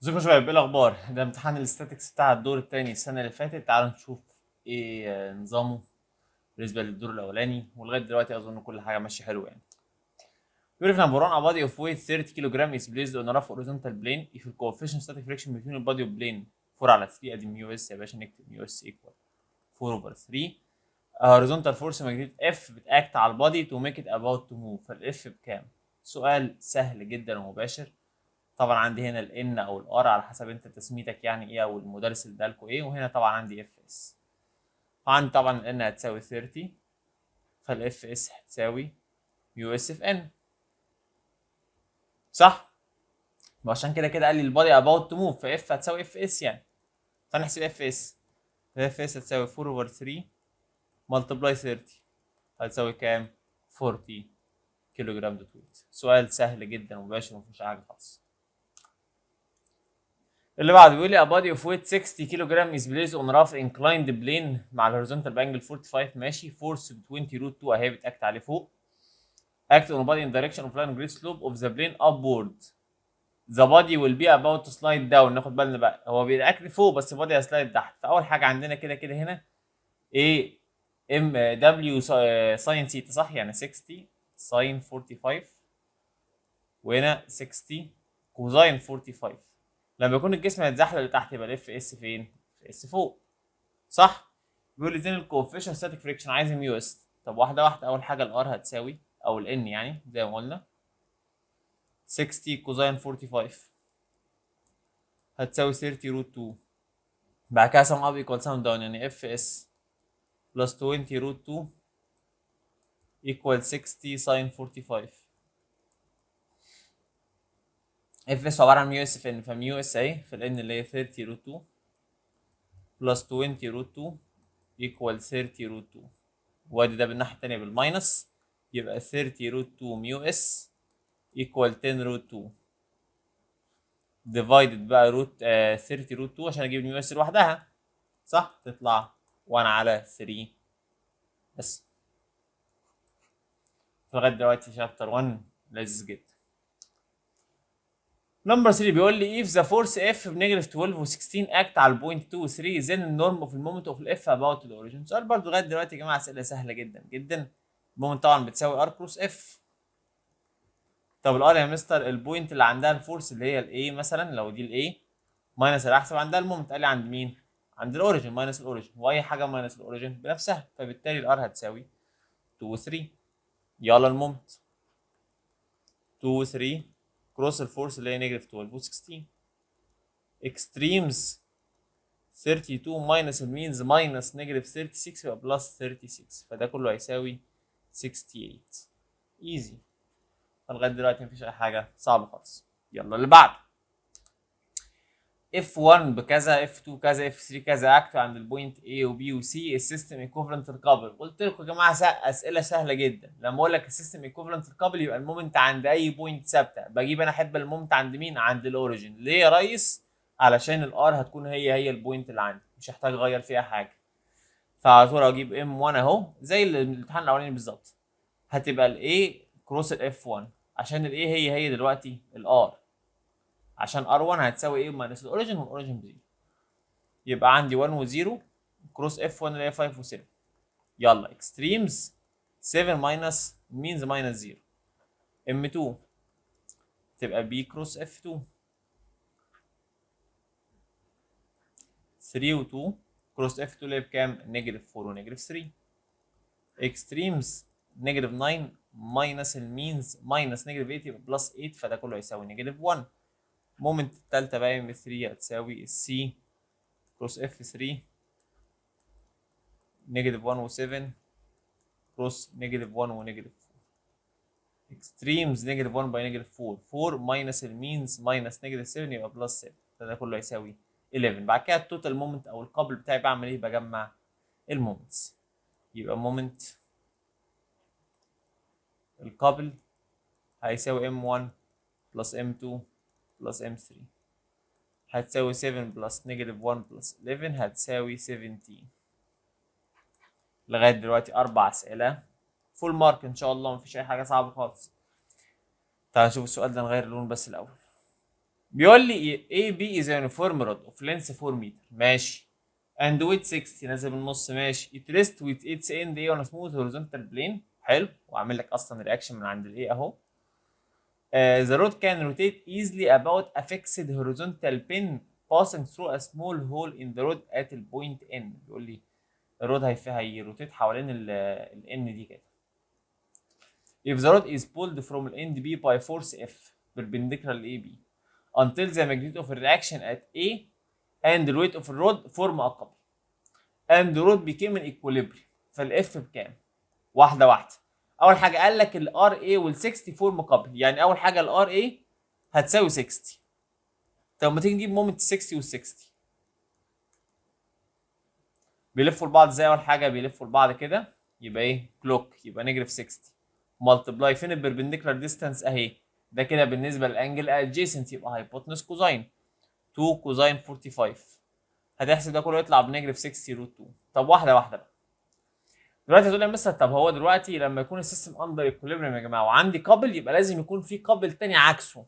ازيكم يا شباب؟ ايه الاخبار؟ ده امتحان ال statics بتاع الدور الثاني السنة اللي فاتت. تعالوا نشوف ايه نظامه بالنسبة للدور الاولاني، ولغاية دلوقتي اظن كل حاجة ماشية حلو يعني. بيقول في number 1: a body of weight 30 kg is placed on a rough horizontal plane if the coefficient static friction between the body and plane 4 على 3. ادي mu s يا باشا، نكتب mu s equal 4 over 3. A horizontal force magnitude F بت act على ال body to make it about to move، فال F بكام؟ سؤال سهل جدا ومباشر. طبعا عندي هنا ال N او ال R على حسب انت تسميتك يعني ايه او المدرس اللي ادالكوا ايه، وهنا طبعا عندي F S. عندي طبعا ال N هتساوي 30، فال F S هتساوي mu S في N، صح؟ وعشان كده كده قال لي ال body about to move، ف F هتساوي F S يعني. فنحسب F S، F S هتساوي 4 over 3 multiply 30، هتساوي كام؟ 40 كيلو جرام dot weight. سؤال سهل جدا ومباشر ومفيهوش حاجة خالص. اللي بعده بيقول لي a body of weight 60 kilogram is placed on rough inclined plane مع ال horizontal ب angle 45، ماشي، force ب 20 root 2 اهي بت act عليه فوق، act on body in direction of line grade slope of the plane upward، the body will be about to slide down. ناخد بالنا بقى، هو بي act فوق بس ال body هي slide تحت. فاول حاجة عندنا كده كده هنا ايه؟ M W sine theta، صح؟ يعني 60 sine 45 وهنا 60 cosine 45. لما يكون الجسم هيتزحلق لتحت يبقى ال F S فين؟ F S فوق، صح؟ بيقول لي then ال coefficient static friction، عايز mu S. طب واحدة واحده، اول حاجة ال R هتساوي او ال N يعني زي ما قلنا 60 cosine 45 هتساوي 30 root 2. بعد كده sum up equal sum down، يعني F S plus 20 root 2 equal 60 sine 45. F S عبارة عن mu S في N، ف mu S اهي في ال N اللي هي 30 root 2 plus 20 root 2 equal 30 root 2، وادي ده بالناحيه الثانية بال minus، يبقى 30 root 2 mu S equal 10 root 2 divided بقى root 30 root 2 عشان اجيب ال mu S لوحدها، صح؟ تطلع 1 على 3 بس. لغاية دلوقتي chapter 1 لذيذ جدا. number 3 بيقول لي if the force F ب negative 12 و 16 act على ال point 2 و 3، then the norm of the moment of F about the origin. سؤال برضه لغاية دلوقتي يا جماعة اسئلة سهلة جدا جدا. ال moment طبعا بتساوي R cross F. طب ال R يا مستر ال point اللي عندها ال force اللي هي ال A مثلا، لو دي ال A، minus اللي احسب عندها ال moment. قال لي عند مين؟ عند ال origin، minus ال origin، واي حاجة minus ال origin بنفسها، فبالتالي ال R هتساوي 2 و 3. يلا ال moment 2 و 3 cross ال force اللي هي negative 12 و 16، extremes 32 minus ال means minus negative 36 يبقى plus 36، فده كله هيساوي 68. easy. فلغايه دلوقتي مفيش اي حاجة صعبة خالص. يلا اللي بعده: F1 بكذا، F2 كذا، F3 كذا، act عند ال point A و B و C، ال system equivalent couple. قلت لكم يا جماعة اسئلة سهلة جدا. لما اقول لك ال system equivalent couple يبقى ال moment عند اي point ثابته. بجيب انا احب ال moment عند مين؟ عند ال origin. ليه يا ريس؟ علشان ال R هتكون هي هي ال point اللي عندي، مش هحتاج اغير فيها حاجه. فعلى طول اجيب M 1 اهو زي الامتحان الاولاني بالظبط، هتبقى ال A cross ال F 1 عشان ال A هي هي دلوقتي ال R، عشان R1 هتساوي A minus ال origin، وال origin ب zero. يبقى عندي 1 و0 cross F1 اللي هي 5 و7. يلا extremes 7 minus means minus 0. M2 تبقى B cross F2، 3 و2 cross F2 اللي هي بكام؟ negative 4 و negative 3. extremes negative 9 minus ال means minus negative 8 يبقى plus 8، فده كله هيساوي negative 1. moment التالتة بقى M 3 هتساوي ال C cross F 3، negative 1 و 7 cross negative 1 و negative 4. extremes negative 1 by negative 4، 4 minus ال means minus negative 7 يبقى plus 7، فده كله هيساوي 11. بعد كده ال total moment او ال couple بتاعي بعمل ايه؟ بجمع ال moments، يبقى moment ال couple هيساوي M1 plus M2 plus M3، هتساوي 7 plus negative 1 plus 11 هتساوي 17. لغاية دلوقتي أربع أسئلة full mark إن شاء الله، مفيش أي حاجة صعبة خالص. تعال نشوف السؤال ده، نغير اللون بس الأول. بيقول لي AB is a uniform rod of length 4 meter، ماشي، and weight 60، نازل من النص، ماشي. it rests with its end A on a smooth horizontal plane. حلو، وعامل لك اصلا reaction من عند ال A اهو. The rod can rotate easily about a fixed horizontal pin passing through a small hole in the rod at the point N. بيقول لي ال rod هي rotate حوالين ال N دي كده. If the rod is pulled from the end B by force F perpendicular to AB until the magnitude of the reaction at A and the weight of the rod form a couple and the rod became in equilibrium، فال F بكام؟ واحدة واحده. اول حاجة قال لك ال RA وال 60 form couple، يعني اول حاجة ال RA هتساوي 60. طب ما تيجي نجيب moment 60 وال 60 بيلفوا لبعض ازاي؟ اول حاجة بيلفوا لبعض كده، يبقى ايه؟ clock، يبقى negative 60 multiply فين ال perpendicular distance؟ اهي. ده كده بالنسبة لل angle adjacent، يبقى hypotenuse cosine، 2 cosine 45. هتحسب ده كله يطلع ب negative 60 root 2. طب واحدة واحدة بقى. دلوقتي هتقول لي يا مستر، طب هو دلوقتي لما يكون ال system under equilibrium يا جماعة وعندي couple، يبقى لازم يكون في couple تاني عكسه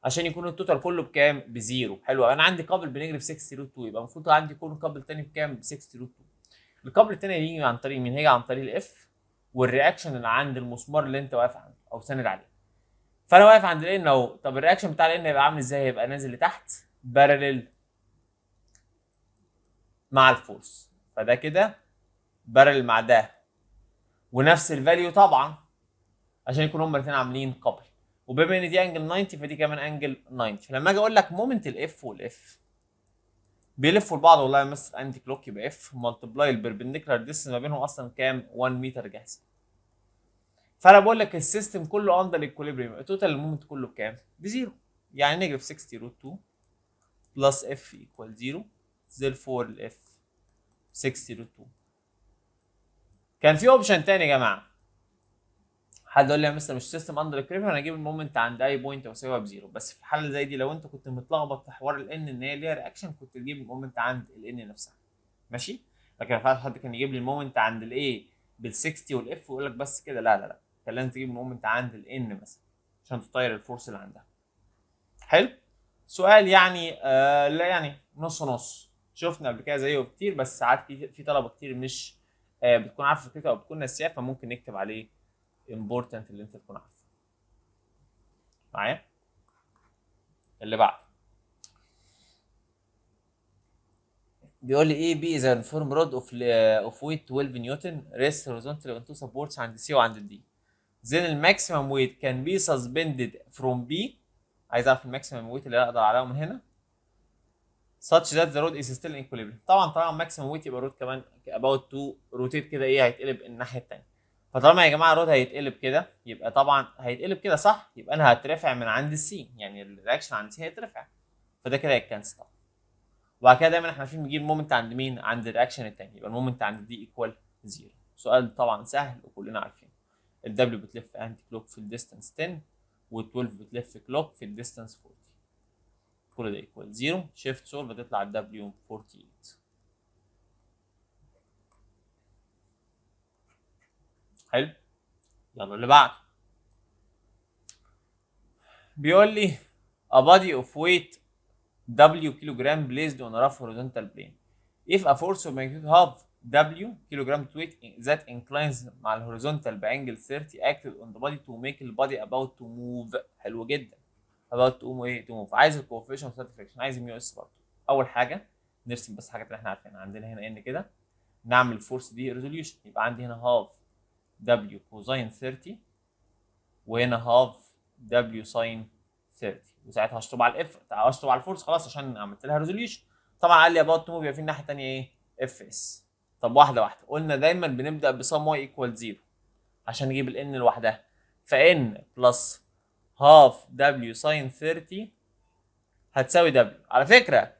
عشان يكون ال total كله بكام؟ ب zero. حلو، انا عندي couple ب negative 60 root 2، يبقى المفروض عندي يكون couple تاني بكام؟ ب 60 root 2. ال couple التاني هيجي عن طريق مين؟ هيجي عن طريق ال F وال reaction اللي عند المسمار اللي انت واقف عنده او ساند عليه. فانا واقف عند ال N اهو. طب ال reaction بتاع ال N هيبقى عامل ازاي؟ هيبقى نازل لتحت parallel مع ال force، فده كده parallel مع ده ونفس ال value طبعا عشان يكونوا هما الاثنين عاملين couple. وبما ان دي angle 90 فدي كمان angle 90. فلما اجي اقول لك moment ال F وال F بيلفوا لبعض، والله يا مستر anti clock، يبقى F multiply ال perpendicular distance ما بينهم اصلا كام؟ 1 متر جاهزه. فانا بقول لك ال system كله under equilibrium، ال total ال moment كله بكام؟ ب zero، يعني negative 60 root 2 plus F equal 0، therefore ال F 60 root 2. كان في option تاني يا جماعه، حد يقول لي يا مستر مش system under equilibrium، انا اجيب ال moment عند اي point واسيبها ب zero. بس في الحالة زي دي لو انت كنت متلخبط في حوار ال N ان هي ليها reaction كنت تجيب ال moment عند ال N نفسها، ماشي؟ لكن ما ينفعش حد كان يجيب لي ال moment عند ال A بال 60 وال F ويقول لك بس كده. لا لا لا، كان لازم تجيب ال moment عند ال N مثلا عشان تطير ال force اللي عندها. حلو، سؤال يعني لا يعني نص نص، شفنا قبل كده زيه كتير، بس ساعات في طلبه كتير مش بتكون عارفه فكرته او بتكون ناسياه، فممكن نكتب عليه important اللي انت تكون عارفه. معايا؟ اللي بعده بيقول لي AB is a uniform rod of weight 12 newton rest horizontally on two supports عند C وعند D. then the maximum weight can be suspended from B، عايز اعرف ال maximum weight اللي اقدر اعلقه من هنا such that the rod is still in equilibrium. طبعا طالما maximum weight يبقى ال rod كمان about to rotate كده، ايه؟ هيتقلب الناحية الثانيه. فطالما يا جماعة ال rod هيتقلب كده يبقى طبعا هيتقلب كده، صح؟ يبقى انا هترفع من عند ال C، يعني ال reaction عند C هيترفع، فده كده هيت cancel طبعا. وبعد كده دايما احنا عارفين بنجيب moment عند مين؟ عند ال reaction الثاني، يبقى ال moment عند D equal 0. سؤال طبعا سهل وكلنا عارفينه. ال W بتلف anti clock في ال distance 10 وال12 بتلف clock في ال distance 40، كل ده equal 0. shift solve بتطلع ال W 48. حلو، يلا اللي بعده. بيقول لي a body of weight W kilogram placed on a rough horizontal plane. If a force of magnitude half W kilogram weight that inclines مع ال horizontal ب angle 30 acted on the body to make the body about to move. حلو جدا. about to move ايه؟ to move. عايز ال coefficient of static friction، عايز mu s برضه. اول حاجة نرسم بس حاجات اللي احنا عارفينها. عندنا هنا N كده، نعمل ال force دي resolution، يبقى عندي هنا half W cosine 30 وهنا half W sine 30، وساعتها هشطب على ال F، هشطب على ال force خلاص عشان عملت لها resolution. طبعا قال لي about to move، يبقى في الناحية الثانية ايه؟ F S. طب واحدة واحده، قلنا دايما بنبدا ب some y equal 0 عشان نجيب ال N لوحدها، ف N plus half W sine 30 هتساوي W. على فكرة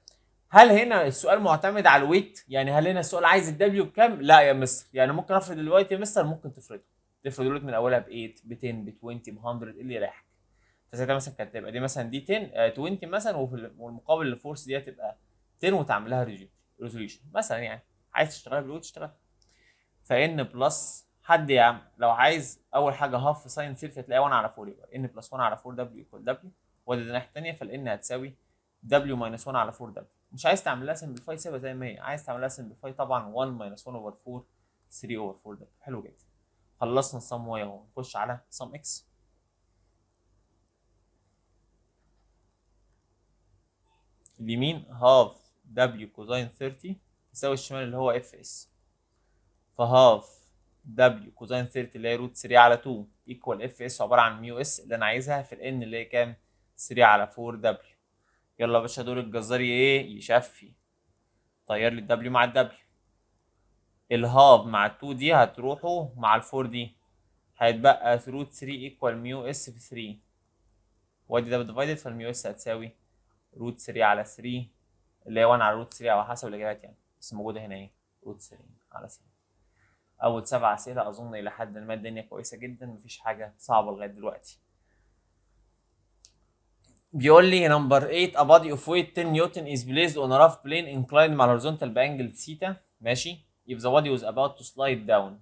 هل هنا السؤال معتمد على ال weight؟ يعني هل هنا السؤال عايز ال W بكام؟ لا يا مستر، يعني ممكن افرض ال weight يا مستر، ممكن تفرضه، تفرض ال weight من اولها ب 8 ب 10 ب 20 ب 100، ايه اللي يريحك. فساعتها مثلا كانت تبقى دي مثلا دي 10 20 مثلا، والمقابل لل force دي هتبقى 10 وتعمل لها resolution مثلا. يعني عايز تشتغلها بال weight تشتغل. ف N plus حد يا عم لو عايز اول حاجة half sine 30 هتلاقيها 1 على 4، يبقى N plus 1 على 4 W equal W. وادي الناحية الثانية، فال N هتساوي W minus 1 على 4 W. مش عايز تعمل لها simplify سيبها زي ما هي، عايز تعمل لها simplify طبعا 1 minus 1 over 4 3 over 4 W. حلو جدا، خلصنا ال sum Y اهو. نخش على sum X. اليمين half W cosine 30 تساوي الشمال اللي هو F S، ف half W cosine 30 اللي هي root 3 على 2 equal F S عبارة عن mu S اللي انا عايزها في ال N اللي هي كام؟ 3 على 4 W. يلا يا باشا دور الجزار ايه؟ يشفي. طير لي ال W مع ال W، ال half مع ال 2 دي هتروحوا مع ال 4 دي، هيتبقى root 3 equal mu S في 3، وادي ده divided، فال mu S هتساوي root 3 على 3 اللي هي 1 على root 3 او حسب الاجابات يعني، بس موجودة هنا ايه؟ root 3 على 3. اول 7 اسئلة اظن الى حد ما الدنيا كويسة جدا، مفيش حاجة صعبة لغاية دلوقتي. بيقول لي number 8 a body of weight 10 newton is placed on a rough plane inclined مع horizontal ب angle theta. ماشي. if the body was about to slide down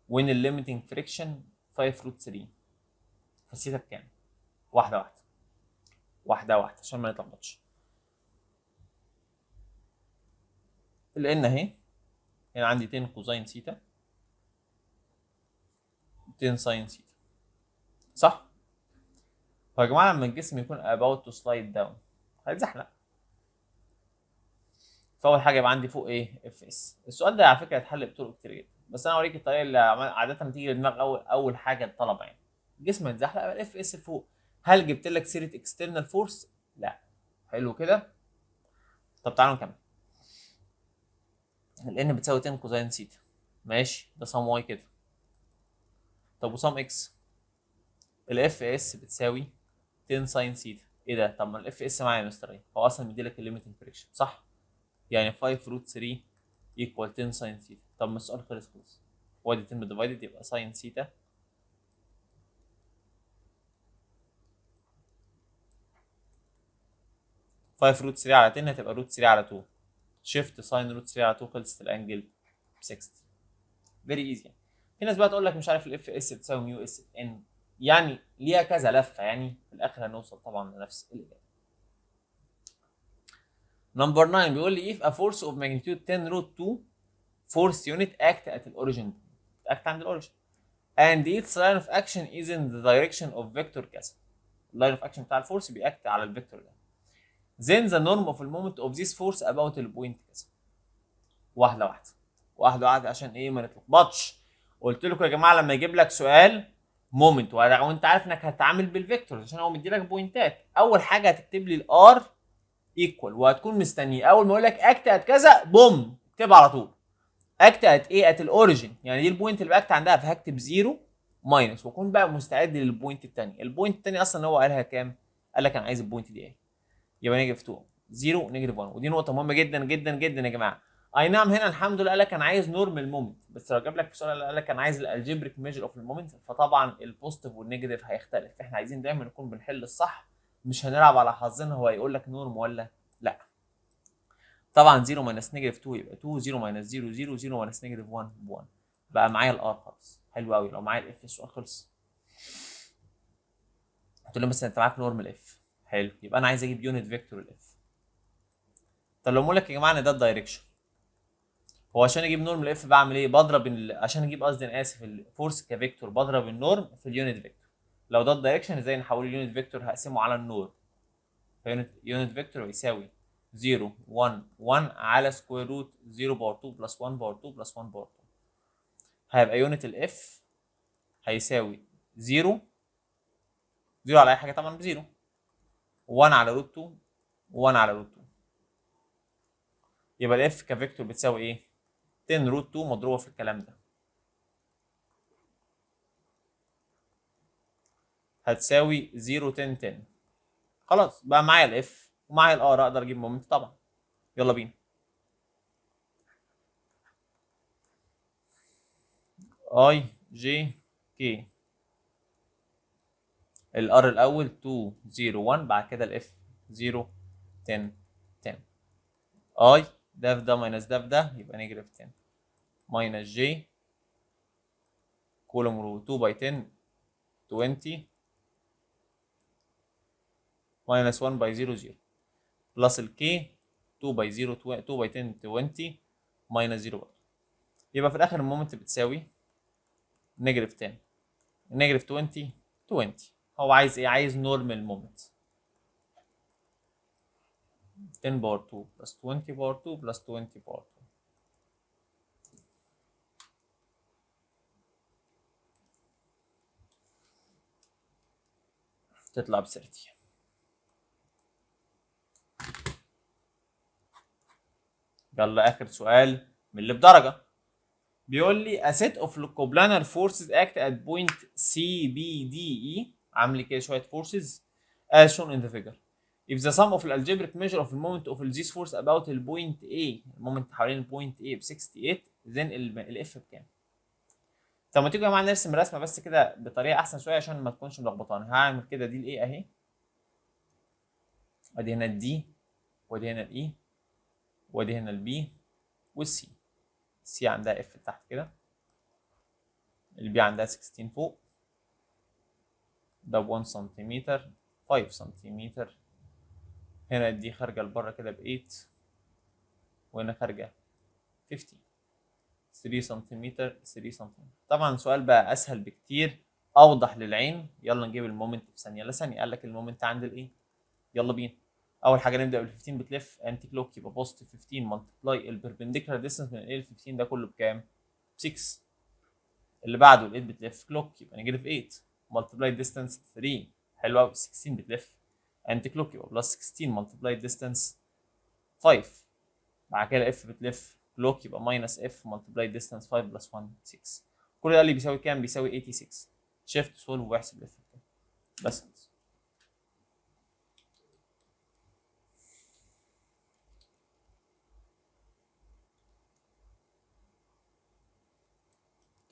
when the limiting friction 5 root 3، فالثيتا بكام؟ واحدة واحدة واحدة واحدة عشان ما نتلخبطش. ال N اهي، هنا عندي 10 cosine theta 10 sine theta، صح؟ فيا جماعة لما الجسم يكون about to slide down هيتزحلق، فأول حاجة يبقى عندي فوق إيه؟ F S. السؤال ده على فكرة هيتحل بطرق كتير جدا، بس أنا أوريك الطريقة اللي عادة بتيجي لدماغ أول حاجة الطلبة يعني. الجسم هيتزحلق يبقى ال F S فوق. هل جبت لك سيرة external force؟ لا. حلو كده؟ طب تعالوا نكمل. ال N بتساوي 10 cosine theta، ماشي، ده sum Y كده. طب و sum X؟ ال F S بتساوي 10 sine theta. ايه ده؟ طب ما ال F S معايا يا مستر ايه؟ هو اصلا مديلك ال limiting friction، صح؟ يعني 5 root 3 equal 10 sine theta. طب ما السؤال خلص خلص، وادي 10 divided يبقى sine theta 5 root 3 على 10 هتبقى root 3 على 2، shift sine root 3 على 2، خلصت ال angle 60. very easy يعني. في ناس بقى تقول لك مش عارف ال F S بتساوي mu S N، يعني ليها كذا لفه، يعني في الاخر هنوصل طبعا لنفس الاجابة. number 9 بيقول لي if a force of magnitude 10 root 2 force unit act at the origin، act عند ال origin and its line of action is in the direction of vector كذا. ال line of action بتاع ال force بي act على ال vector ده. then the norm of the moment of this force about the point كذا. واحدة واحدة واحدة واحدة عشان ايه ما نتلخبطش. قلت لكم يا جماعة لما يجيب لك سؤال moment وانت عارف انك هتتعامل بال vectors عشان هو مدي لك point ات، اول حاجة هتكتب لي ال R equal وهتكون مستنيه اول ما اقول لك act at كذا بوم اكتبها على طول. act at ايه؟ at ال origin، يعني دي ال point اللي ب act عندها، فهكتب 0 minus واكون بقى مستعد لل point الثانية. ال point الثانية اصلا هو قالها كام؟ قال لك انا عايز ال point دي ايه؟ يبقى negative 2 0 negative 1. ودي نقطة مهمة جدا جدا جدا يا جماعة. اي نعم هنا الحمد لله قال لك انا عايز norm ال moment، بس لو جاب لك في سؤال قال لك انا عايز ال algebraic measure of ال moment، فطبعا ال positive وال negative هيختلف. احنا عايزين دايما نكون بنحل الصح، مش هنلعب على حظنا هو هيقول لك norm ولا لا. طبعا 0 minus negative 2 يبقى 2، 0 minus 0 0، 0 minus negative 1 ب 1. بقى معايا ال R خلاص، حلو قوي. لو معايا ال F السؤال خلص. قلت له مثلا انت معاك norm ال F، حلو، يبقى انا عايز اجيب unit vector ال F. طب لو بقول لك يا جماعة ان ده ال direction، هو عشان اجيب norm ال F بعمل ايه؟ بضرب عشان اجيب قصدي انا اسف ال force ك vector بضرب ال norm في ال unit vector. لو ده ال direction ازاي نحوله unit vector؟ هقسمه على ال norm. ف unit vector يساوي 0 1 1 على square root 0 power 2 plus 1 power 2 plus 1 power 2. هيبقى unit ال F هيساوي 0 0 على اي حاجة طبعا ب 0، 1 على root 2، 1 على root 2. يبقى ال F ك vector بتساوي ايه؟ 10 root 2 مضروبة في الكلام ده، هتساوي 0 10 10. خلاص بقى معايا ال F ومعايا ال R، اقدر اجيب moment طبعا. يلا بينا. i j k، ال R الاول 2 0 1، بعد كده ال F 0 10 10. i ده في ده minus ده في ده يبقى negative 10 minus j column row 2 by 10 20 minus 1 by 0 0 plus ال K 2 by 0 2 by 10 20 minus 0 برضه. يبقى في الاخر ال moment بتساوي negative 10 negative 20 20. هو عايز ايه؟ عايز normal moment. 10 power 2 plus 20 power 2 plus 20 power 2. تطلع ب 30. يلا اخر سؤال من اللي بدرجة. بيقول لي a set of coplanar forces act at point C B D E، عامل كده شوية forces as shown in the figure. If the sum of the algebraic measure of the moment of this force about the point A، ال moment حوالين ال point A ب 68، then ال F بكام؟ طب ما تيجوا يا جماعة نرسم رسمه بس كده بطريقة احسن شوية عشان ما تكونش ملخبطانه. هعمل كده دي ال A اهي، ادي هنا ال D، وادي هنا ال E، وادي هنا ال B وال C. ال C عندها F تحت كده، ال B عندها 16 فوق، ده ب 1 سنتيمتر، 5 سنتيمتر. هنا دي خارجه لبره كده ب 8، وهنا خارجه 15، 3 سنتيمتر، 3 سنتيمتر. طبعا سؤال بقى اسهل بكتير، اوضح للعين. يلا نجيب ال moment في ثانية لثانيه. قال لك ال moment عند ال A؟ يلا بينا. اول حاجة نبدا بال 15 بتلف anti clock، يبقى positive 15 multiply ال perpendicular distance من ال A ل 15 ده كله بكام؟ 6. اللي بعده ال 8 بتلف clock، يبقى negative 8 multiply distance 3. حلو قوي. 16 بتلف anti clock، يبقى plus 16 multiply distance 5. بعد كده F بتلف clock، يبقى minus F multiply distance 5 plus 1 6. كل ده اللي بيساوي كام؟ بيساوي 86. shift solve واحسب ال F بكام بس.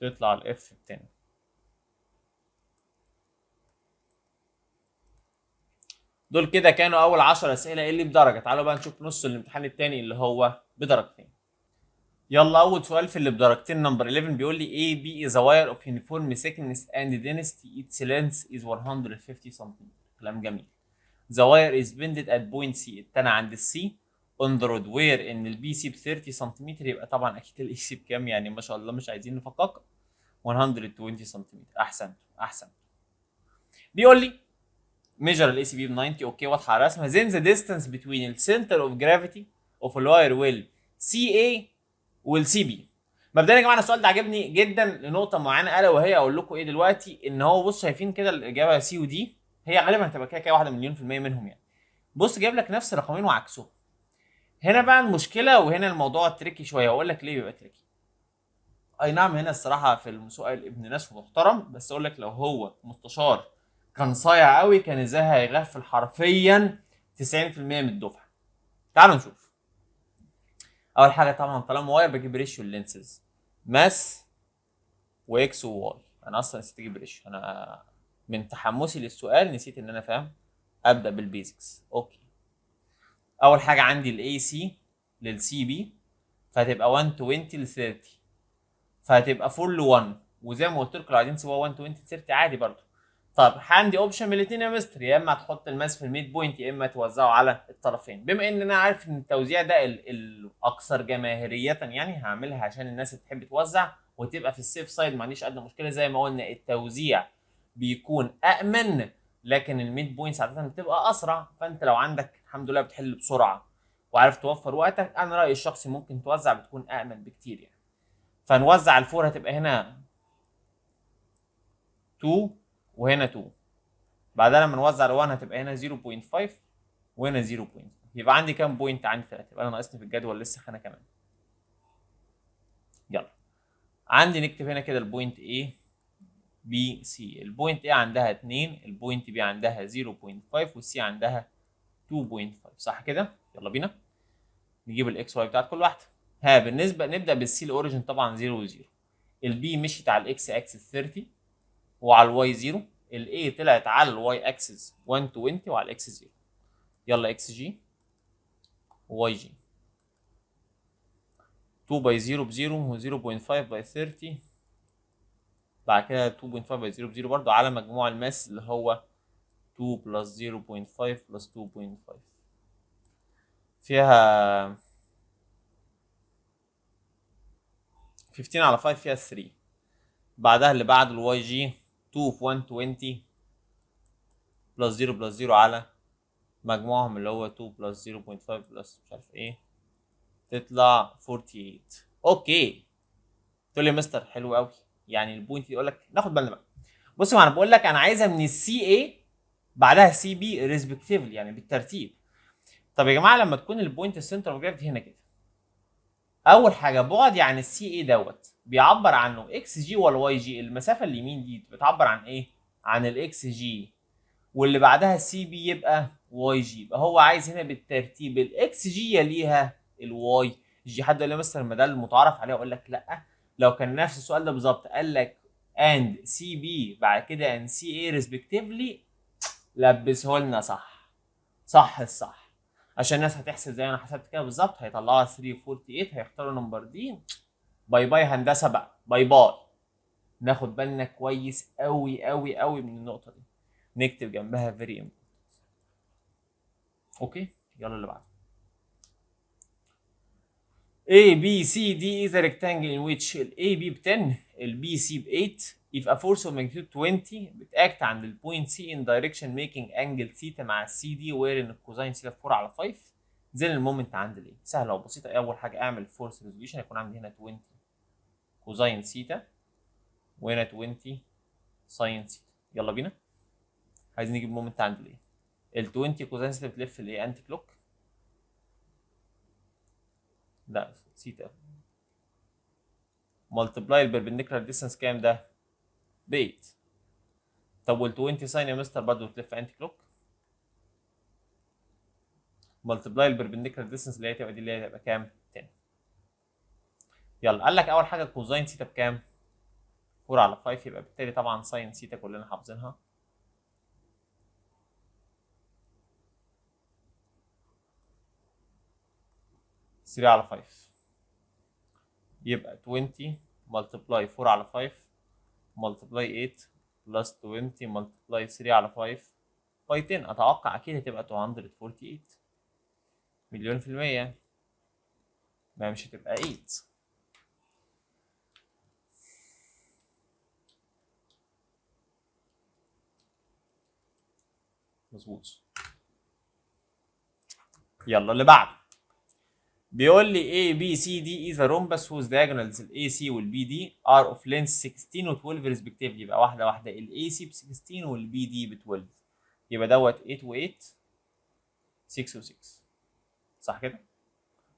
تطلع ال F ب 10. دول كده كانوا اول 10 اسئلة اللي بدرجة. تعالوا بقى نشوف نص الامتحان الثاني اللي هو بدرجتين. يلا اول سؤال في اللي بدرجتين number 11 بيقول لي A B is a wire of uniform thickness and density, its length is 150 سم. كلام جميل. The wire is bended at point C، التاني عند ال C on the rod where ان ال BC ب 30 سنتيمتر، يبقى طبعا اكيد ال AC بكام؟ يعني ما شاء الله مش عايزين نفكك. 120 سنتيمتر. احسنت احسنت. بيقول لي measure ال ACB ب 90، okay واضحة على الرسمة. then the distance between the center of gravity of the wire will CA وال CB. مبدئيا يا جماعة السؤال ده عجبني جدا لنقطة معينة، الا وهي اقول لكم ايه دلوقتي، ان هو بص شايفين كده الاجابة C و D هي غالبا هتبقى كده كده واحدة مليون في المية منهم يعني. بص جايب لك نفس الرقمين وعكسهم. هنا بقى المشكلة، وهنا الموضوع tricky شوية، واقول لك ليه بيبقى tricky. اي نعم هنا الصراحة في السؤال ابن ناس ومحترم، بس اقول لك لو هو مستشار كان صايع قوي كان ازاي هيغفل حرفيا 90% من الدفعة. تعالوا نشوف. اول حاجة طبعا طالما wire بجيب ratio ال lengths، mass و X و Y. انا اصلا نسيت اجيب ratio، انا من تحمسي للسؤال نسيت ان انا فاهم ابدا بال basics. okay اول حاجة عندي ال AC لل CB، فهتبقى 120 ل 30، فهتبقى 4 ل 1، وزي ما قلت لكم لو عايزين تسيبوها 120 ل 30 عادي برضه. طب عندي option من الاثنين يا مستر، يا اما تحط ال mass في ال midpoint يا اما توزعه على الطرفين. بما ان انا عارف ان التوزيع ده الاكثر جماهيرية يعني هعملها عشان الناس اللي بتحب توزع وتبقى في ال safe side، ما عنديش ادنى مشكلة. زي ما قلنا التوزيع بيكون امن، لكن ال midpoints عادة بتبقى اسرع، فانت لو عندك الحمد لله بتحل بسرعة وعارف توفر وقتك، انا رايي الشخصي ممكن توزع بتكون امن بكتير يعني. فنوزع ال four هتبقى هنا 2 وهنا 2، بعدها لما نوزع ال 1 هتبقى هنا 0.5 وهنا 0.5، يبقى عندي كام point؟ عندي 3، يبقى انا ناقصني في الجدول لسه خانه كمان. يلا عندي نكتب هنا كده ال point A B C، ال point A عندها 2، ال point B عندها 0.5، وال C عندها 2.5، صح كده؟ يلا بينا نجيب ال X Y بتاعت كل واحدة. ها بالنسبة نبدا بال C ال origin طبعا 0 و0، ال B مشيت على ال X axis 30 وعلى ال Y 0، ال A طلعت على ال Y axis 120 وعلى ال X 0. يلا XG Y G 2 by 0 ب 0 و 0.5 by 30، بعد كده 2.5 by 0 ب 0 برضه على مجموع ال mass اللي هو 2 plus 0.5 plus 2.5 فيها 15 على 5 فيها 3. بعدها اللي بعد ال YG 2 في 120 plus 0 plus 0 على مجموعهم اللي هو 2 plus 0.5 plus مش عارف ايه، تطلع 48. okay، تقول لي يا مستر حلو قوي. يعني ال point يقول لك ناخد بالنا بقى. بص، ما انا بقول لك انا عايزها من ال CA بعدها CB respectively، يعني بالترتيب. طب يا جماعة، لما تكون ال point ال center of gravity هنا كده، اول حاجة بعد يعني ال CA دوت بيعبر عنه XG ولا YG؟ المسافة اليمين دي بتعبر عن ايه؟ عن ال XG، واللي بعدها CB يبقى YG. يبقى هو عايز هنا بالترتيب ال XG يليها ال YG. حد يقول لي مستر ما ده المتعارف عليه، اقول لك لا، لو كان نفس السؤال ده بالظبط قال لك and CB بعد كده and CA respectively، لبسه لنا صح صح الصح، عشان الناس هتحسب زي ما انا حسبت كده بالظبط، هيطلعوها 348، هيختاروا number D. bye bye هندسة بقى، bye bye. ناخد بالنا كويس قوي قوي قوي من النقطة دي، نكتب جنبها very important. okay، يلا اللي بعده. A B C D is a rectangle in which ال A B ب 10، ال B C ب 8. if a force of magnitude 20 بت act عند ال point C in direction making angle theta مع C D، where ان ال cosine theta 4 على 5، then ال moment عند ال A. سهلة وبسيطة. أول حاجة أعمل force resolution، هيكون عندي هنا 20 cosine theta وهنا 20 sine theta. يلا بينا، عايزين نجيب moment عند ال A. ال 20 cosine theta بتلف الايه؟ anti clock، لا theta، multiply ال perpendicular distance كام ده؟ ب 8. طب وال 20 sine يا مستر برضه بتلف anti clock، multiply ال perpendicular distance اللي هي تبقى دي، اللي هي تبقى كام؟ 10. يلا، قال لك اول حاجة cosine theta بكام؟ 4 على 5، يبقى بالتالي طبعا sine theta كلنا حافظينها 3 على 5، يبقى 20 multiply 4 على 5 multiply 8 plus 20 multiply 3 على 5 by 10. اتوقع اكيد هتبقى 248 مليون في المية، ما مش هتبقى 8. مظبوط. يلا اللي بعده، بيقول لي A B C D is a rhombus whose diagonals ال AC وال BD are of length 16 و 12 respectively. يبقى واحدة واحدة، ال AC ب 16 وال BD ب 12، يبقى دوت 8 و 8، 6 و 6، صح كده؟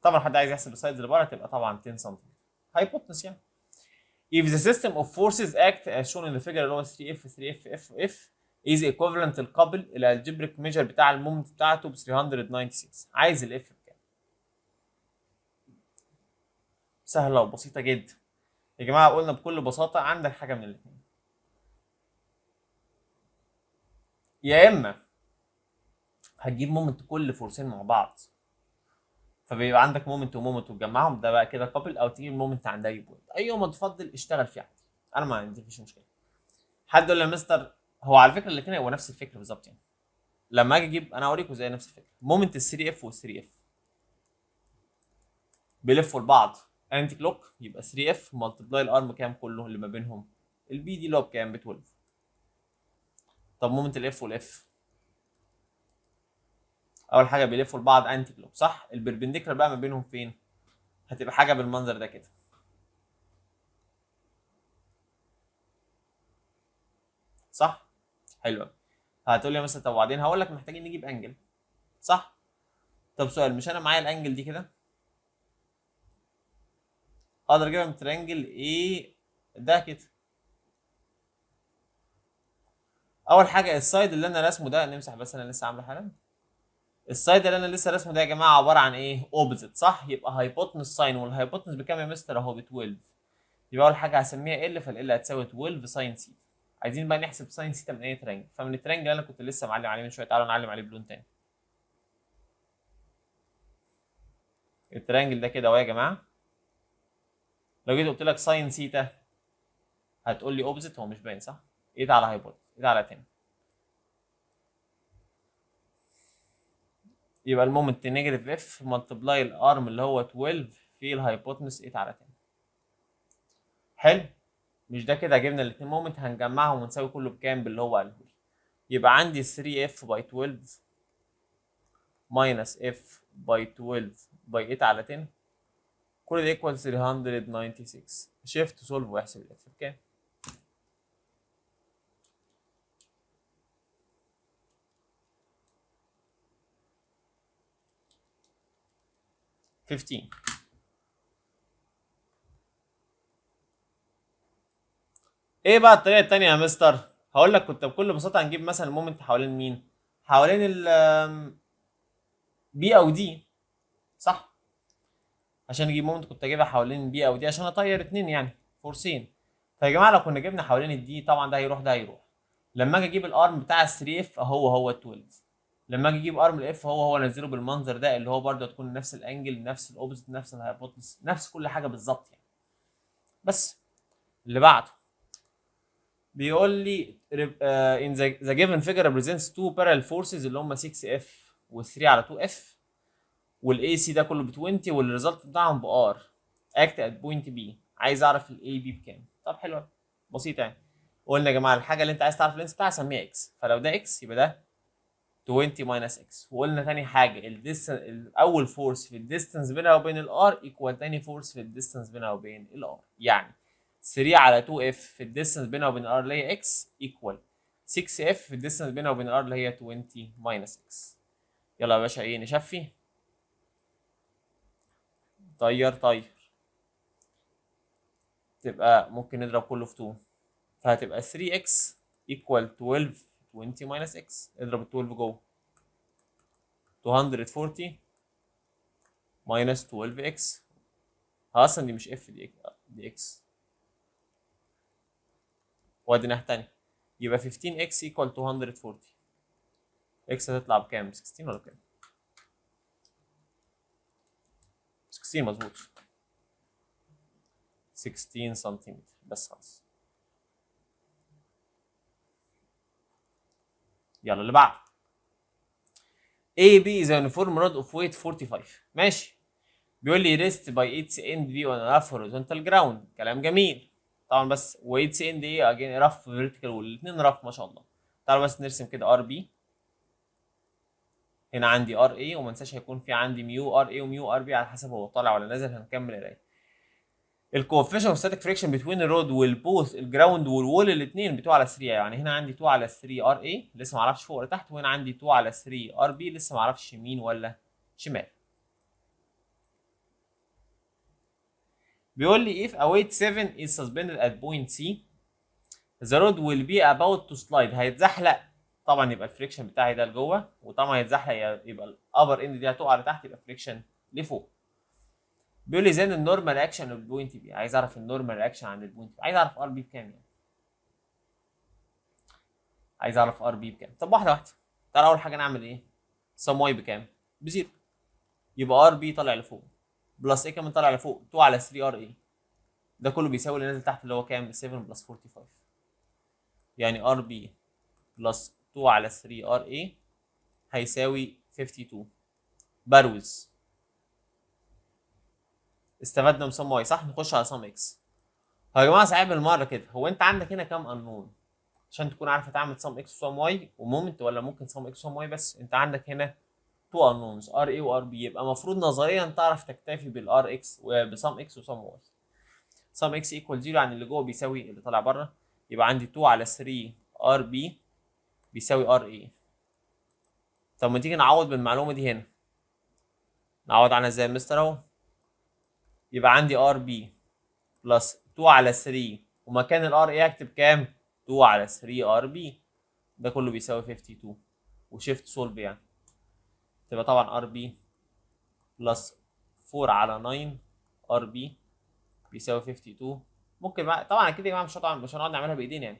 طبعا حد عايز يحسب ال sides اللي بره تبقى طبعا 10 سم hypotenuse يعني. If the system of forces act as shown in the figure اللي هو 3F 3F F F is equivalent ال couple، ال algebraic measure بتاع ال moment بتاعته ب 396، عايز ال F بكام؟ سهلة وبسيطة جدا يا جماعه. قلنا بكل بساطة عندك حاجة من الاثنين، يا اما هتجيب moment كل force ين مع بعض، فبيبقى عندك moment و moment وتجمعهم، ده بقى كده couple، او تجيب moment عند اي point، ايهما تفضل اشتغل فيه عادي، انا ما عنديش مشكلة. حد يقول لي يا مستر هو على فكرة الاثنين هو نفس الفكرة بالظبط، يعني لما اجي اجيب انا اوريكم زي نفس الفكرة. moment ال 3 F وال 3 F بيلفوا لبعض anti clock، يبقى 3 F multiply ال arm كام كله اللي ما بينهم؟ ال BD اللي هو بكام؟ ب 12. طب moment ال F وال F، اول حاجة بيلفوا لبعض anti clock، صح؟ ال perpendicular بقى ما بينهم فين؟ هتبقى حاجة بالمنظر ده كده، صح؟ حلو قوي. هتقول لي مثلا طب وبعدين؟ هقول لك محتاجين نجيب angle، صح؟ طب سؤال، مش انا معايا ال angle دي كده اقدر اجيبها من triangle ايه ده كده؟ اول حاجة ال side اللي انا راسمه ده، نمسح بس انا لسه عامله حالا، ال side اللي انا لسه راسمه ده يا جماعة عبارة عن ايه؟ opposite، صح؟ يبقى hypotenuse sine، وال hypotenuse بكام يا مستر؟ اهو ب 12. يبقى اول حاجة هسميها L، فال L هتساوي 12 sine theta. عايزين بقى نحسب sine theta من اي triangle، فمن ال triangle اللي انا كنت لسه معلم عليه من شوية، تعالوا نعلم عليه بلون تاني. ال triangle ده كده اهو يا جماعة، لو جيت قلت لك sine theta هتقول لي opposite، هو مش باين صح؟ 8 على hypotenuse، 8 على 10. يبقى ال moment negative F multiply ال arm اللي هو 12 في ال hypotenuse 8 على 10. حلو، مش ده كده جبنا الاثنين moment، هنجمعهم ونساوي كله بكام؟ باللي هو قاله لي. يبقى عندي 3 F by 12 minus F by 12 by 8 على 10، كل ده equal 396. shift solve واحسب ال F بكام. 15. ايه بقى الطريقة الثانية يا مستر؟ هقول لك كنت بكل بساطة هنجيب مثلا ال moment حوالين مين؟ حوالين ال B او D، صح؟ عشان اجيب moment كنت اجيبها حوالين B او D عشان اطير اتنين يعني force ين. فيا جماعة لو كنا جبنا حوالين ال D طبعا ده هيروح ده هيروح. لما اجي اجيب ال arm بتاع ال 3 F اهو هو 12، لما اجي اجيب arm ال F هو انزله بالمنظر ده اللي هو برده هتكون نفس ال angle نفس ال opposite نفس ال hypotenuse نفس كل حاجة بالظبط يعني. بس اللي بعده بيقول لي in the given figure represents two parallel forces اللي هم 6 F و 3 على 2 F وال AC ده كله ب 20 وال result بتاعهم ب R act at point B. عايز اعرف ال AB بكام. طب حلوة بسيطة يعني. قلنا يا جماعة الحاجة اللي انت عايز تعرف ال length بتاعها سميها X، فلو ده X يبقى ده 20 minus X. وقلنا تاني حاجة ال distance، اول force في ال distance بينها وبين ال R equal تاني force في ال distance بينها وبين ال R، يعني 3 على 2 F في ال distance بينها وبين ال R اللي هي X equal 6 F في ال distance بينها وبين ال R اللي هي 20 minus X. يلا يا باشا ايه نشفي، طير طير، تبقى ممكن نضرب كله في 2، فهتبقى 3x equal 12 20 minus x، اضرب ال 12 جوه 240 minus 12x. اصلا دي مش F دي x، وادي ناحية تانية يبقى 15x equal 240. x هتطلع بكام؟ 16 ولا بكام؟ 16 مظبوط، 16 سنتيمتر بس خلاص. يلا اللي بعده AB is a uniform rod of weight 45. ماشي، بيقول لي rest by its end B on a rough horizontal ground. كلام جميل طبعا، بس its end ايه again rough vertical والاثنين rough ما شاء الله. تعالوا بس نرسم كده RB، هنا عندي RA، وما انساش هيكون في عندي mu RA و mu RB على حسب هو طالع ولا نازل. هنكمل قرايه. ال coefficient of static friction between ال rod وال both ال ground وال wall الاثنين ب 2 على 3، يعني هنا عندي 2 على 3 RA لسه ما اعرفش فوق ولا تحت، وهنا عندي 2 على 3 RB لسه ما اعرفش يمين ولا شمال. بيقول لي if a weight 7 is suspended at point C the rod will be about to slide. هيتزحلق طبعا، يبقى ال friction بتاعي ده لجوه، وطبعا هيتزحلق يبقى ال upper end دي هتقع لتحت، يبقى friction لفوق. بيقول لي then ال normal reaction لل point B، عايز اعرف ال normal reaction عند ال point B، عايز اعرف RB بكام يعني، عايز اعرف RB بكام. طب واحدة واحدة، تعالى اول حاجة نعمل ايه؟ sum y بكام؟ ب zero، يبقى RB طالع لفوق plus ايه كمان طالع لفوق 2 على 3 RA، ده كله بيساوي اللي نازل تحت اللي هو كام؟ 7 plus 45، يعني RB plus 2 على 3 RA هيساوي 52. بروز استفدنا من sum y صح؟ نخش على sum x. هو يا جماعة صعب بالمرة كده، هو انت عندك هنا كام unknown عشان تكون عارفه تعمل sum x و sum y و moment، ولا ممكن sum x و sum y بس؟ انت عندك هنا two unknowns RA و RB، يبقى المفروض نظريا تعرف تكتفي بال RX وب sum x و sum y. sum x equal 0 يعني اللي جوه بيساوي اللي طالع بره، يبقى عندي 2 على 3 RB بيساوي RA. طب ما تيجي نعوض بالمعلومه دي هنا، نعوض عنها ازاي يا مستر؟ اهو يبقى عندي RB plus 2 على 3 ومكان ال RA اكتب كام؟ 2 على 3 RB، ده كله بيساوي 52 و shift solve يعني تبقى طبعا RB plus 4 على 9 RB بيساوي 52. ممكن بقى طبعا اكيد يا جماعة مش هنقعد نعملها بايدينا يعني،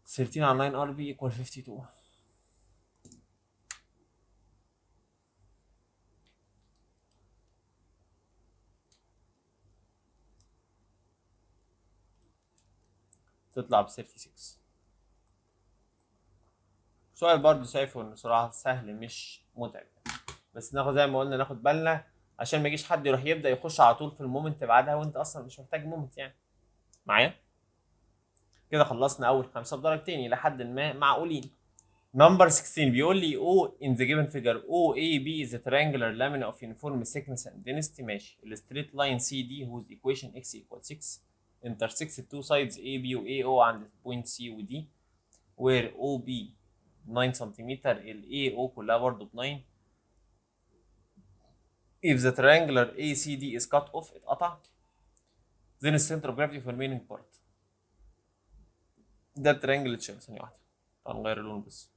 13 على 9 RB equal 52. تطلع ب 36. سؤال برضه شايفه انه صراحة سهل مش متعب، بس ناخد زي ما قلنا ناخد بالنا عشان ما يجيش حد يروح يبدا يخش على طول في ال moment بعدها وانت اصلا مش محتاج moment يعني. معايا كده خلصنا اول 5 بدرجتين الى حد ما معقولين. number 16 بيقول لي O in the given figure OAB is a triangular lamina of uniform thickness and density. ماشي. ال straight line CD whose equation x equals 6 intersects the two sides AB و AO عند point C و D where OB 9 سنتيمتر، ال AO كلها برضه ب 9. If the triangular ACD is cut off، اتقطع، then the center of gravity for remaining part. ده ال triangle اتشال. ثانية واحدة تعال نغير اللون بس.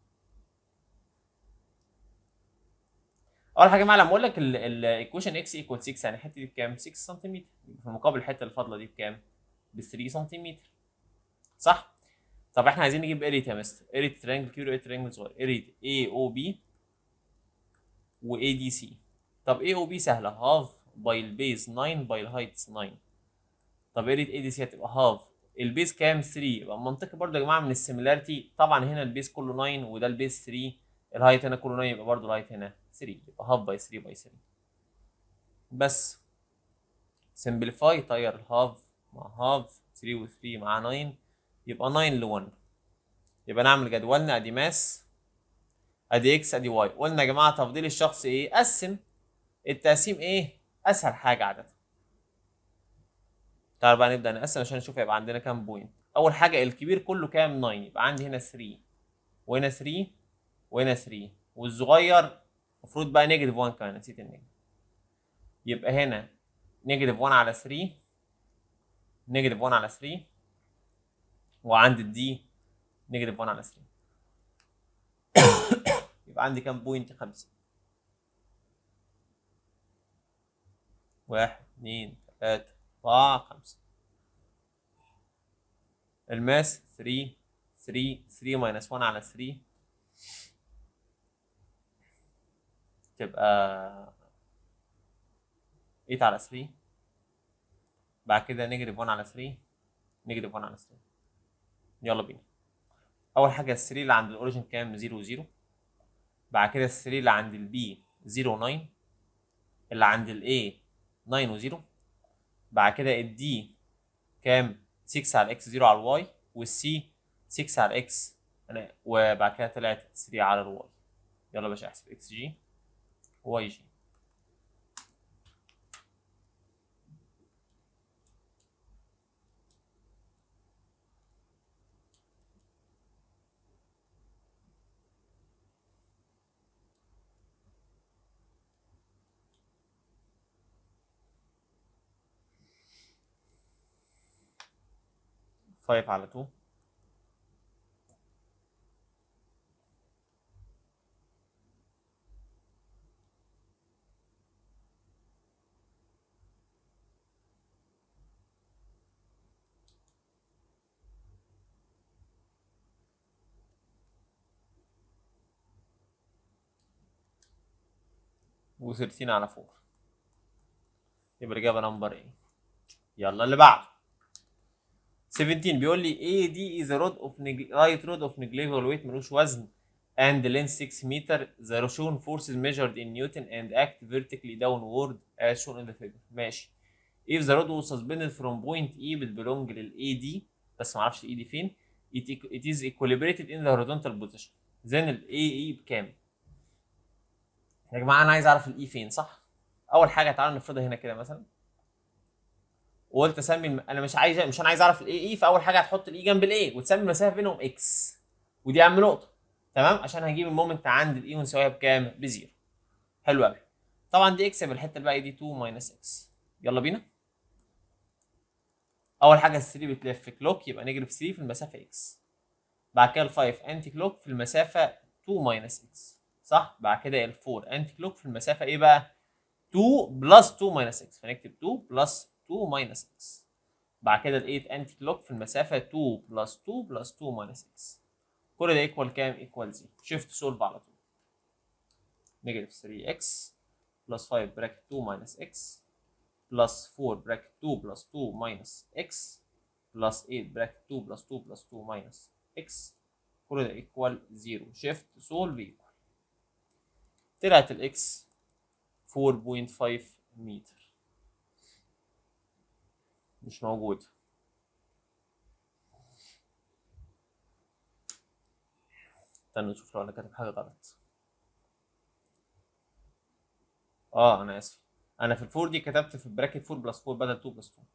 أول حاجة يا جماعة لما أقول لك ال equation x equal 6 يعني الحتة دي بكام؟ 6 سنتيمتر، في المقابل الحتة اللي فاضلة دي بكام؟ ب 3 سنتيمتر، صح؟ طب احنا عايزين نجيب area يا مستر، area triangle كبير و area triangle صغير، area AOB و ADC. طب AOB سهلة، half by ال base 9 by ال height 9. طب area ADC هتبقى half ال base كام؟ 3. يبقى منطقي برضه يا جماعة من ال similarity، طبعا هنا ال base كله 9 وده ال base 3، ال height هنا كله 9 يبقى برضه ال height هنا 3، يبقى half by 3 by 3. بس simplify، طير ال half مع half، 3 و 3 مع 9 يبقى 9 ل 1. يبقى نعمل جدولنا، ادي mass ادي x ادي y. قلنا يا جماعة تفضيل الشخص ايه؟ قسم. التقسيم ايه؟ اسهل حاجة عادة. تعال بقى نبدا نقسم عشان نشوف هيبقى عندنا كام point. اول حاجة الكبير كله كام؟ 9، يبقى عندي هنا 3 وهنا 3 وهنا 3، والصغير المفروض بقى negative 1 كمان، نسيت ال negative، يبقى هنا negative 1 على 3، negative 1 على 3، وعند ال D negative 1 على 3. يبقى عندي كام point؟ 5. 1 2 3 4 5. ال mass 3 3 3 minus 1 على 3 تبقى 8 على 3، بعد كده negative 1 على 3، negative 1 على 3. يلا بينا. اول حاجة ال 3 اللي عند ال origin كام؟ 0 0. بعد كده ال 3 اللي عند ال B 0 9، اللي عند ال A 9 و 0. بعد كده ال D كام؟ 6 على x 0 على ال y، وال C 6 على x انا، وبعد كده طلعت 3 على ال y. يلا يا باشا احسب x j y j. 5 على 2 و 13 على 4. يبقى الإجابة number A. يلا اللي بعده 17 بيقول لي AD is a rod of light rod of negligible weight، ملوش وزن، and length 6 meter. The shown forces measured in Newton and act vertically downward as shown in the figure. ماشي. If the rod was suspended from point E بت belong لل AD، بس معرفش ال AD فين، it is equilibrated in the horizontal position. Then ال AE بكام؟ يا جماعة أنا عايز أعرف ال E فين، صح؟ أول حاجة تعالوا نفرضها هنا كده مثلا، وقلت اسمي انا مش عايز، مش انا عايز اعرف ال AE، فاول حاجة هتحط ال E جنب ال A وتسمي المسافة بينهم x، ودي اهم نقطة، تمام؟ عشان هجيب ال moment عند ال E ونساويها بكام؟ ب zero. حلو قوي. طبعا دي x، يبقى الحتة الباقية دي 2 minus x. يلا بينا. اول حاجة ال 3 بتلف clock، يبقى negative 3 في المسافة x. بعد كده ال 5 anti clock في المسافة 2 minus x، صح؟ بعد كده ال 4 anti clock في المسافة ايه بقى؟ 2 plus 2 minus x، فنكتب 2 plus 2 minus x. بعد كده ال 8 anti clock في المسافة 2 plus 2 plus 2 minus x. كل ده equal كام؟ equal 0. shift solve على طول. negative 3x plus 5 bracket 2 minus x plus 4 bracket 2 plus 2 minus x plus 8 bracket 2 plus 2 plus 2 minus x كل ده equal 0. shift solve equal، طلعت ال x 4.5 متر. مش موجود. استنى نشوف لو انا كاتب حاجة غلط. انا اسف، انا في ال four دي كتبت في ال bracket 4 plus 4 بدل 2 plus 2.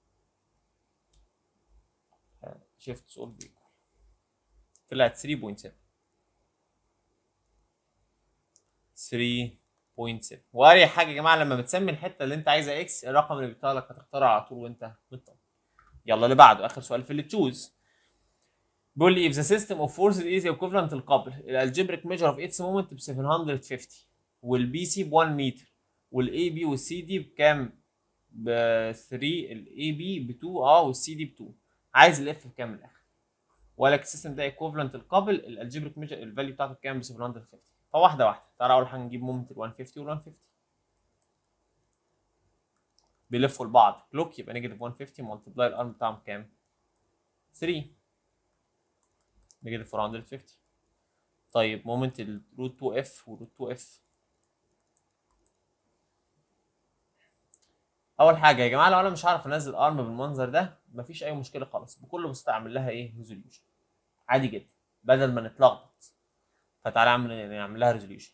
shift solve equal، طلعت 3.7. 3.7. واريح حاجة يا جماعة لما بتسمي الحتة اللي انت عايزها x، الرقم اللي بيطلع لك هتختاره على طول وانت مطمن. يلا اللي بعده، اخر سؤال في اللي choose. بيقول لي if the system of forces is equivalent لل couple، ال algebraic measure of its moment ب 750 وال BC ب 1 متر وال AB وال CD بكام؟ ب 3، ال AB ب 2 والسي دي ب 2. عايز ال F بكام من الاخر؟ ولك ال system ده equivalent لل couple، ال algebraic measure ال value بتاعته بكام؟ ب 750. فواحدة واحدة، تعالى اول حاجة نجيب moment ال 150 وال 150 بيلفوا لبعض clock، يبقى negative 150 multiply ال arm بتاعهم كام؟ 3، negative 450. طيب moment ال root 2 F و root 2 F. اول حاجة يا جماعة لو انا مش هعرف انزل arm بالمنظر ده مفيش اي مشكلة خالص، بكل بساطة اعمل لها ايه؟ resolution عادي جدا بدل ما نتلخبط. فتعالى نعمل لها resolution.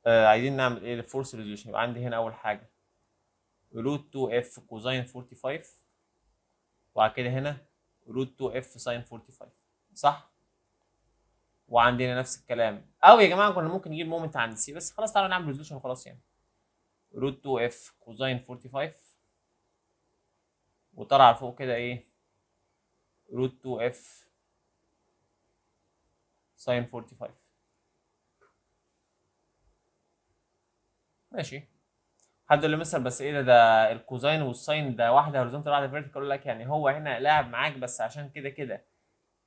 عايزين نعمل ايه؟ ال force resolution. يبقى عندي هنا اول حاجة root 2 F cosine 45، وبعد كده هنا root 2 F sine 45، صح؟ وعندنا نفس الكلام. او يا جماعة كنا ممكن نجيب moment عند C، بس خلاص تعالوا نعمل resolution وخلاص. يعني root 2 F cosine 45 وطلع فوق كده ايه؟ root 2 F sine 45. ماشي. حد يقول لي مثلا بس ايه ده ال cosine وال sine ده واحدة horizontal واحدة vertical. اقول لك يعني هو هنا لاعب معاك، بس عشان كده كده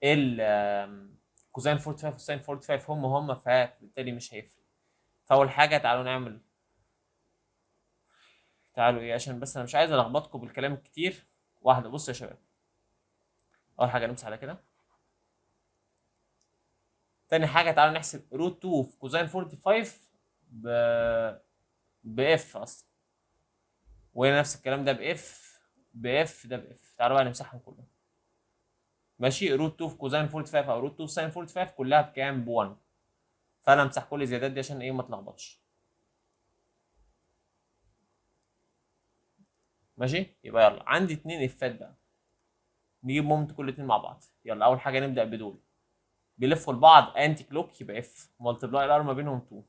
ال cosine 45 وال sine 45 هم فبالتالي مش هيفرق. فاول حاجة تعالوا نعمل، تعالوا ايه عشان بس انا مش عايز الخبطكم بالكلام الكتير. واحدة، بصوا يا شباب، اول حاجة نمسح على كده. تاني حاجة تعالوا نحسب root 2 في cosine 45 ب F اصلا، وهنا نفس الكلام ده ب F ب F ده ب F. تعالوا بقى نمسحهم كلهم. ماشي، root 2 في cosine 45 او root 2 في sine 45 كلها بكام؟ ب 1. فانا امسح كل الزيادات دي عشان ايه؟ ما اتلخبطش. ماشي، يبقى يلا عندي 2 F ات بقى، نجيب moment كل 2 مع بعض. يلا اول حاجة نبدا بدول، بيلفوا لبعض anti clock، يبقى F multiply ال arm ما بينهم 2.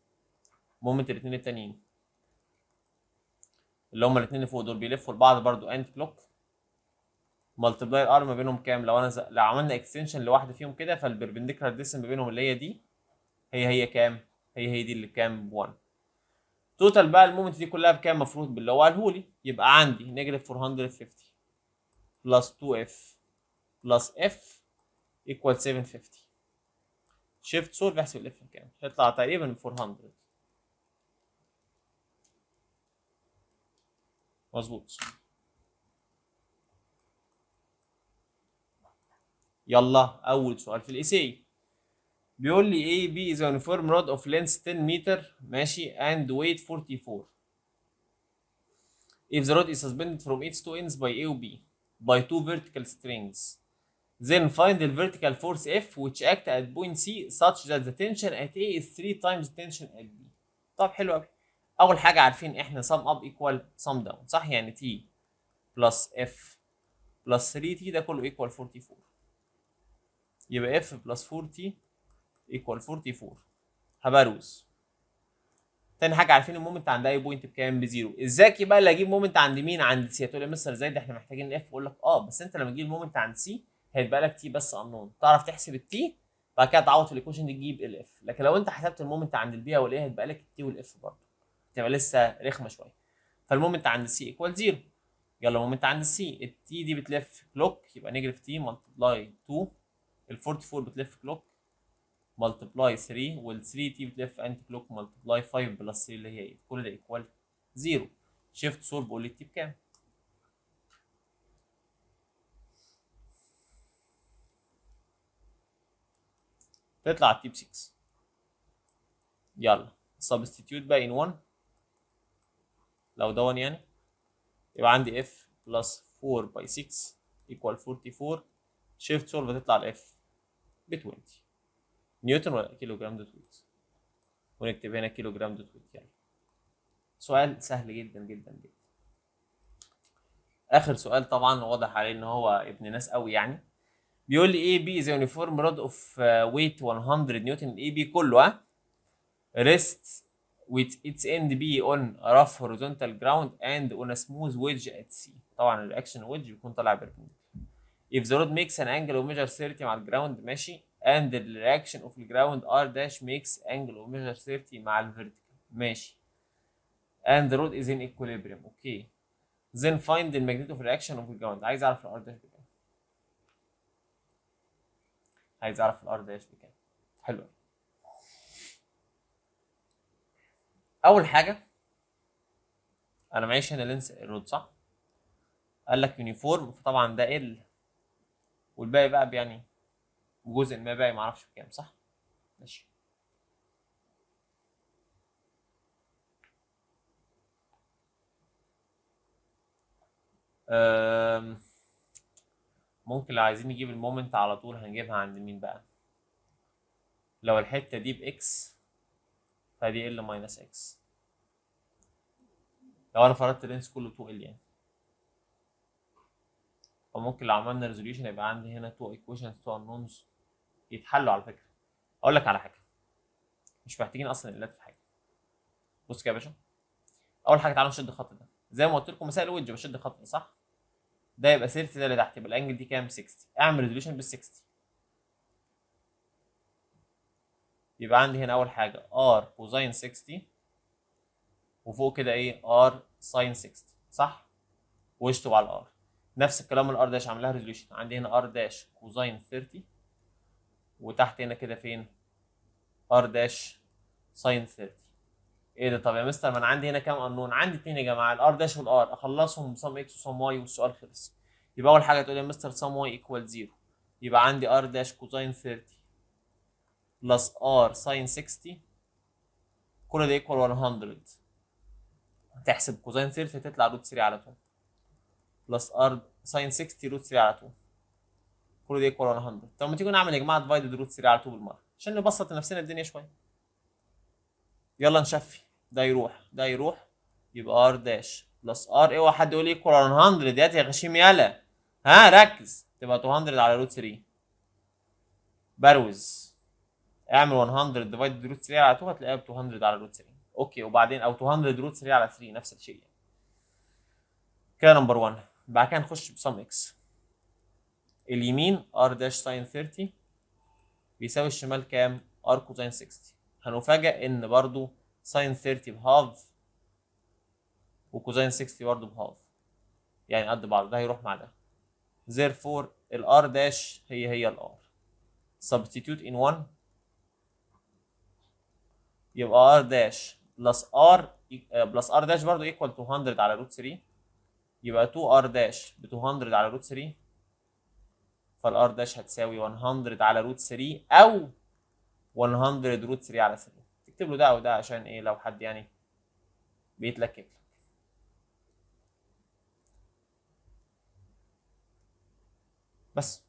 moment الاثنين التانيين اللي هما الاثنين اللي فوق دول بيلفوا لبعض برضو anti clock، multiply ال arm ما بينهم كام؟ لو انا لو عملنا extension لواحدة فيهم كده، فال perpendicular distance ما بينهم اللي هي دي هي كام؟ هي دي اللي بكام؟ ب 1. total بقى ال moment دي كلها بكام؟ المفروض باللي هو قاله لي. يبقى عندي negative 450 plus 2 F plus F equal 750. shift solve احسب ال F بكام؟ هيطلع تقريبا 400. مظبوط. يلا اول سؤال في ال essay بيقول لي ايه؟ AB is uniform rod of length 10 متر، ماشي، and weight 44. If the rod is suspended from its two ends by A و B by two vertical strings, then find the vertical force F which act at point C such that the tension at A is 3 times the tension at B. طب حلو قوي. اول حاجة عارفين احنا sum up equal sum down، صح؟ يعني T plus F plus 3T ده كله equal 44. يبقى F plus 4T equal 44. هبروز. تاني حاجة عارفين ال moment عند اي point بكام؟ ب zero. الذكي بقى اللي هجيب moment عند مين؟ عند C. هتقول لي مستر ازاي ده احنا محتاجين F؟ اقول لك بس انت لما تجيب ال moment عند C هيتبقى لك T بس unknown، تعرف تحسب ال T بعد كده تعوض في ال equation دي تجيب ال F. لكن لو انت حسبت ال moment عند ال B او ال A هيتبقى لك ال T وال F برضه، تبقى لسه رخمة شوية. فال moment عند C equal zero. يلا moment عند C، ال T دي بتلف clock، يبقى negative T multiply 2، ال 44 بتلف clock multiply 3، وال 3 t بتلف anti clock multiply 5 plus 3 اللي هي 8، كل ده equal 0. shift solve، قول لي ال t بكام. تطلع ال t ب 6. يلا substitute بقى in 1، لو ده 1 يعني يبقى عندي F plus 4 by 6 equal 44. shift solve تطلع ال F ب 20 نيوتن ولا كيلو جرام dead weight، ونكتب هنا كيلو جرام dead weight. يعني سؤال سهل جدا جدا جدا. اخر سؤال طبعا واضح عليه ان هو ابن ناس قوي يعني. بيقول لي AB is uniform rod of weight 100 نيوتن، ال AB كله ها rest with its end B on a rough horizontal ground and on a smooth wedge at C. طبعا ال reaction wedge بيكون طالع perpendicular. If the rod makes an angle of measure 30 مع ال ground، ماشي، and the reaction of the ground R dash makes angle of measure 30 مع ال vertical، ماشي، and the rod is in equilibrium، okay، then find the magnitude of reaction of the ground. عايز اعرف ال R dash بكام، عايز اعرف ال R dash بكام. حلو. اول حاجة انا معيش هنا length ال rod صح؟ قال لك uniform، فطبعا ده L والباقي بقى يعني جزء ما باقي معرفش بكام صح؟ ماشي. ممكن لو عايزين نجيب ال moment على طول هنجيبها عند مين بقى؟ لو الحتة دي ب x فدي L minus x، لو انا فرضت ال length كله 2 L يعني. فممكن لو عملنا resolution يبقى عندي هنا 2 equations 2 unknowns يتحلوا. على فكرة اقول لك على حاجة، مش محتاجين اصلا L ات في حاجة. بص كده يا باشا، اول حاجة تعالوا نشد الخط ده زي ما قلت لكم مسائل wedge، بشد الخط ده صح؟ ده يبقى 30، ده اللي تحت يبقى ال angle دي كام؟ 60. اعمل resolution بال 60، يبقى عندي هنا اول حاجة r cosine 60 وفوق كده ايه r sine 60 صح؟ واشطب على ال r. نفس الكلام ال r dash عامل لها resolution، عندي هنا r dash cosine 30 وتحت هنا كده فين r dash sine 30. ايه ده؟ طب يا مستر ما انا عندي هنا كام unknown؟ عندي اتنين يا جماعة، ال r dash وال r، اخلصهم ب some x و some y والسؤال خلص. يبقى اول حاجة تقول يا مستر some y equal 0، يبقى عندي r dash cosine 30 plus r sine 60 كل ده equal 100. تحسب cosine 30 تطلع root 3 على 2 plus r sine 60 root 3 على 2 كل ده equal 100. طب ما تيجوا نعمل يا جماعة divided root 3 على 2 بالمرة عشان نبسط لنفسنا الدنيا شوية. يلا نشفي، ده يروح ده يروح، يبقى r dash plus r، اوعى حد يقول equal 100 ديت يا غشيم، يلا ها ركز، تبقى 200 على root 3. بروز اعمل 100 divide root 3 على 2 هتلاقيها ب 200 على root 3. okay، وبعدين او 200 root 3 على 3 نفس الشيء يعني. كده number 1. بعد كده نخش ب some x، اليمين r dash sine 30 بيساوي الشمال كام؟ r cosine 60. هنفاجئ ان برضو sine 30 ب half و cosine 60 برضو ب half، يعني قد بعض، ده هيروح مع ده. therefore ال r dash هي هي ال r. substitute in 1 يبقى r dash plus r plus r dash برضو equal 200 على root 3، يبقى 2 r dash ب 200 على root 3، فال r dash هتساوي 100 على root 3 او 100 root 3 على 3. تكتب له ده او ده عشان ايه؟ لو حد يعني بيتلكك لك. بس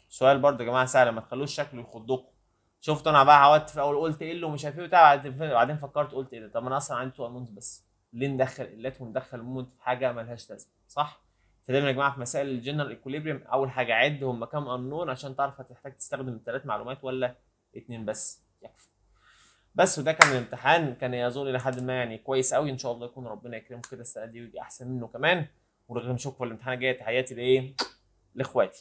سؤال برضه يا جماعة سهل، ما تخلوش شكله يخضكم. شفت انا بقى عودت في الاول قلت ايه اللي ومش عارف ايه وبتاع، بعدين فكرت قلت ايه ده، طب ما انا اصلا عندي two unknowns بس، ليه ندخل L ات وندخل moment في حاجة ملهاش لازمه صح؟ فدايما يا جماعة في مسائل ال general equilibrium اول حاجة عد هم كام unknown عشان تعرف هتحتاج تستخدم ثلاث معلومات ولا اتنين بس يكفي. بس وده كان الامتحان، كان يظن الى حد ما يعني كويس قوي، ان شاء الله يكون ربنا يكرمكم كده السنة دي ويجي احسن منه كمان. ونشوفكم في الامتحان الجاي. تحياتي لايه؟ لاخواتي.